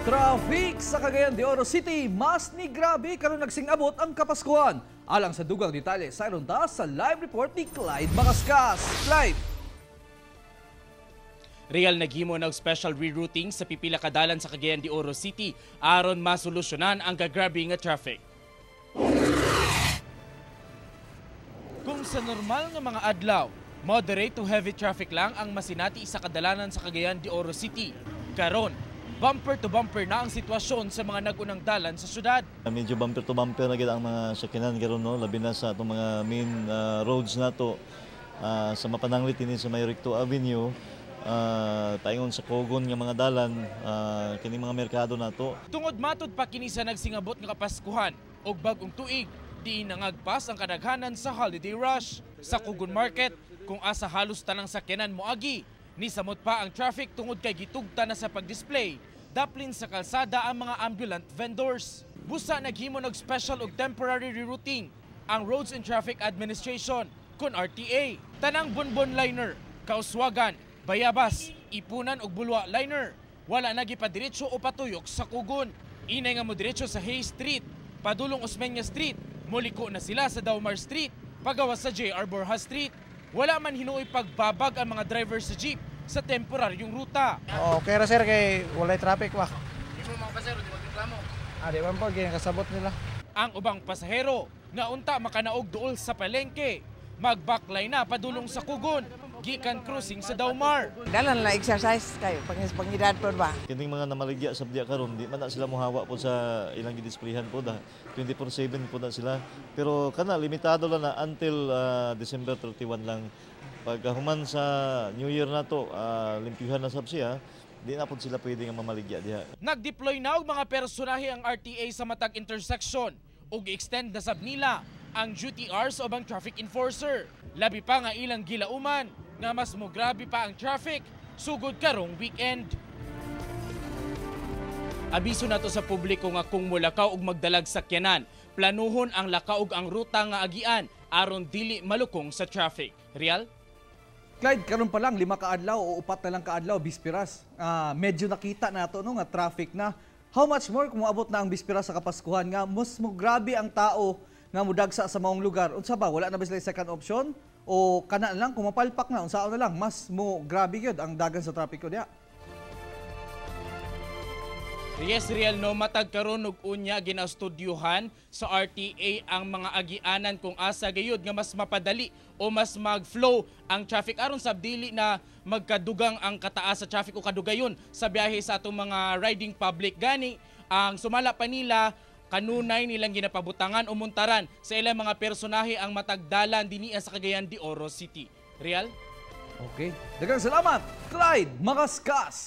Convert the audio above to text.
Traffic sa Cagayan de Oro City, mas ni grabe karon nagsingabot ang Kapaskuhan. Alang sa dugang detalye, sa ta sa live report ni Clyde Macascas. Clyde! Real, naghimo og special rerouting sa pipila ka dalan sa Cagayan de Oro City aron masolusyonan ang gagrabe nga traffic. Kung sa normal nga mga adlaw, moderate to heavy traffic lang ang masinati sa kadalanan sa Cagayan de Oro City, karon, bumper to bumper na ang sitwasyon sa mga nagunang dalan sa syudad. Medyo bumper to bumper na gid ang mga sakyanan karon, no, labi na sa atong mga main roads nato, sa mapananglit ini sa may Recto Avenue, paingon sa Cogon nga mga dalan, kining mga merkado nato. Tungod matud pa kini sa nagsingabot nga Kapaskuhan ug Bag-ong Tuig, diin nangagpas ang kadaghanan sa holiday rush. Sa Cogon Market, kung asa halos tanang sakyanan moagi, nisamot pa ang traffic tungod kay gitugta na sa pagdisplay daplin sa kalsada ang mga ambulant vendors. Busa naghimo og special ug temporary rerouting ang Roads and Traffic Administration kon RTA. Tanang Bonbon Liner, Kauswagan, Bayabas, Ipunan ug Bulua Liner wala na gipadiretso o patuyok sa Cogon. Inay nga mo diretso sa Hayes Street, padulong Osmeña Street, moliko na sila sa Daumar Street, pagawas sa J.R. Borja Street. Wala man hinuoy pagbabag ang mga driver sa jeep sa temporaryong ruta. Oh, okay ra, sir, kay walay traffic ba. Imo mga pasahero di magreklamo? Ah, di man po kasabot nila. Ang ubang pasahero nga unta makanaog duol sa palengke, magbaklay na padulong sa Cogon gikan crossing sa Daumar. Dalan lang exercise kayo pang pangidad po ba. Kining mga namaligya sa diya karon, di man na sila mohawa po sa ilang gidisplayhan po da 24/7 po na sila, pero kana limitado lang na until December 31 lang. Pagkahuman sa New Year nato, limpyuhan na sab siya, di na po sila pwede nga mamaligya diha. Nag-deploy na og mga personahe ang RTA sa matag intersection ug extend na sab nila ang duty hours sa ubang traffic enforcer. Labi pa nga ilang gilauman nga mas mograbe pa ang traffic sugod karong weekend. Abiso nato sa publiko nga kung mulakaw og magdalag sakyanan, planuhon ang lakaw ug ang ruta nga agian aron dili malukong sa traffic. Real? Clyde, karon pa lang 5 ka adlaw o 4 na lang ka adlaw bispiras. Medyo nakita nato, no, nga traffic na. How much more kung moabot na ang bispiras sa Kapaskuhan nga mas mo grabe ang tao nga mudagsa sa maong lugar. Unsa ba, wala na ba sila second option o kana lang kung mapalpak na, unsaon na lang, mas mo grabe gyud ang dagan sa trapiko diha? Yes, Real, no, matag karon ug unya ginastudyuhan sa RTA ang mga agianan kung asa gayud nga mas mapadali o mas mag-flow ang traffic aron sa dili na magkadugang ang kataas sa traffic o kadugayon sa biyahe sa atong mga riding public. Gani ang sumala pa nila, kanunay nilang ginapabutangan o muntaran sa ilang mga personahe ang matagdalan dinhi sa Cagayan de Oro City. Real? Okay. Daghang salamat, Clyde Macascas.